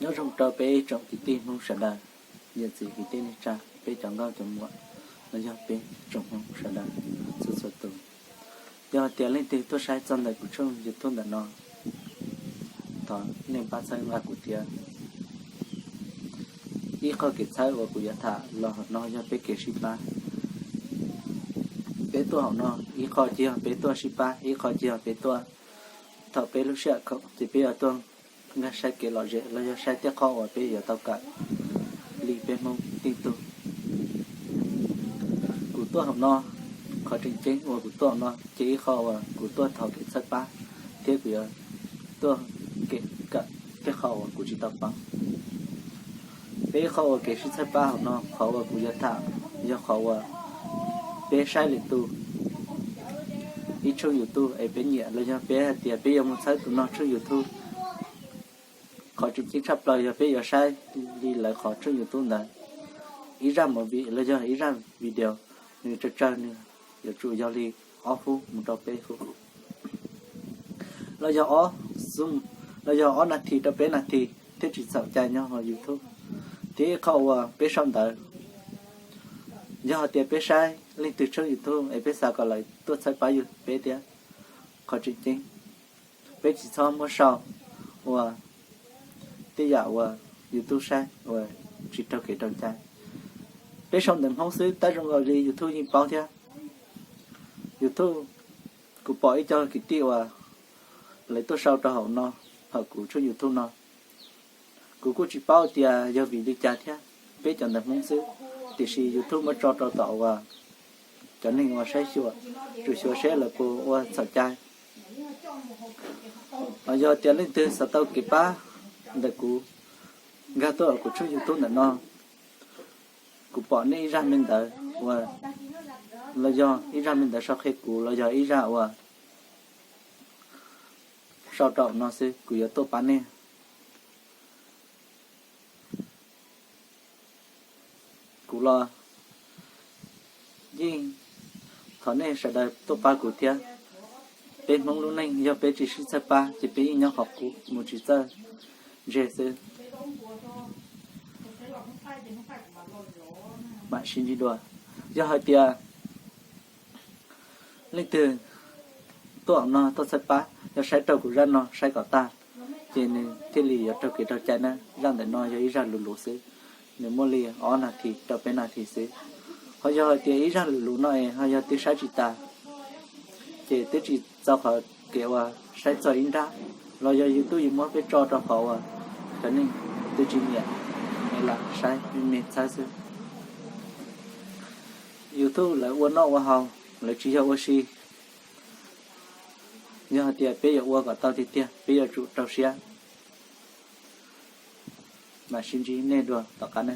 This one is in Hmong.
Nyob zoo rau peb tsoom kwv tij Hmoob sawv daws, yawm txiv kwv tij neej tsa, peb cov nkauj cov muam, los yog peb tsoom Hmoob sawv daws txhua txhua tus. Yog hais tias leej twg tuaj saib txog ntawm kuv tshooj YouTube ntawm no, thov nej pab txhawb nqa kuv thiab. Ib qho kev txhawb uas kuv yuav tham los hauv no yog peb kev sib pab. Peb tuaj hauv no, ib qho ces yog peb tuaj sib pab, ib qho ces yog peb tuaj thaum peb lub sij hawm khoom ces peb yuav tuaj nkag saib kev lom zem los yog saib tej qhov uas peb yuav tau kawm li peb Hmoob tej tug. Kuv tuaj hauv no, qhov tseem ceeb uas kuv tuaj hauv no ces ib qho uas kuv tuaj thov kev txhawb pab, thiab kuv yuav tuaj kev kawm tej qho uas kuv tsis tau paub. Peb ib qho uas kev sib txhawb pab hauv no, qhov uas kuv yuav tham yog qhov uas peb saib lwm tus ib tshooj YouTube es peb nyiam los yog peb hais tias peb yuav mus txhawb tus no tshooj YouTube. Qhov tseem ceeb tshaj plaws yog peb yuav saib li lawv qhov tshooj YouTube ntawd, ib zaj movie los yog ib zaj video, nws tsawg tsawg nws yuav tsum yog li ob hub mus rau peb hub, los yog ob xub, los yog ob nas this rau peb nas this thiaj tsis txhaum cai nyob hauv YouTube. Thiab ib qho uas peb sau ntawv, yog hais tias peb saib leej twg tshooj YouTube es peb xav kom lawv tuaj txhawb pab yus peb thiab, qhov tseem ceeb peb tsis txhob muab sau uas tej yam uas YouTube saib uas tsis raug kev raug cai. Peb sau ntawv Hmoob xwb tab zoo nkaus li YouTube yeej paub thiab. YouTube, kuv pom ib co kwv tij uas lawv tuaj sau rau hauv no, hauv kuv tshooj YouTube no. Kuv kuj tsis paub tias yog vim li cas thiab, peb cov ntawv Hmoob xwb, tiam sis YouTube muab tso rau tom uas cov neeg uas saib xyuas, tsum xyuas seb lawv puas ua txhaum cai. Los yog tias leej twg xav tau kev pab ntawm kuv, nkag tuaj kuv tshooj YouTube ntawm no, kuv pom nej ib zaj me ntawv uas, los yog ib zaj me ntawv sau qhia kuv los yog ib zaj uas sau rau no xwb kuv yuav tuaj pab nej. Kuv los yeej thov nej sawv daws tuaj pab kuv thiab. Peb Hmoob lub neej yog peb tsis sib txhawb pab ces peb yeej nyob qhov qub mus tsis txawj ntse xwb. Mam sib ntsib dua. Yog hais tias leej twg tuaj no tuaj txhawb pab, yog saib raug kuv zaj no saib kom tag, ces nws thiaj li yuav raug kev raug cai na. Zaj ntawm no yog ib zaj luv luv xwb, nws muaj li ob nas this rau peb nas this xwb. Ho yog hais tias ib zaj luv luv no es ho yog twb saib tsis tas, ces twb tsis txaus qhov kev uas saib txog ib nrab, los yog YouTube yuav muab peb tso rau qhov uas cov neeg twb tsis nyiam es lam saib me me txhawb xwb. YouTube lawv ua noj ua haus, lawv tsis yog ua si. Yog hais tias peb yuav ua kom tau tiag tiag, peb yuav tsum rau siab. Mam sib ntsib nej dua tom qab na.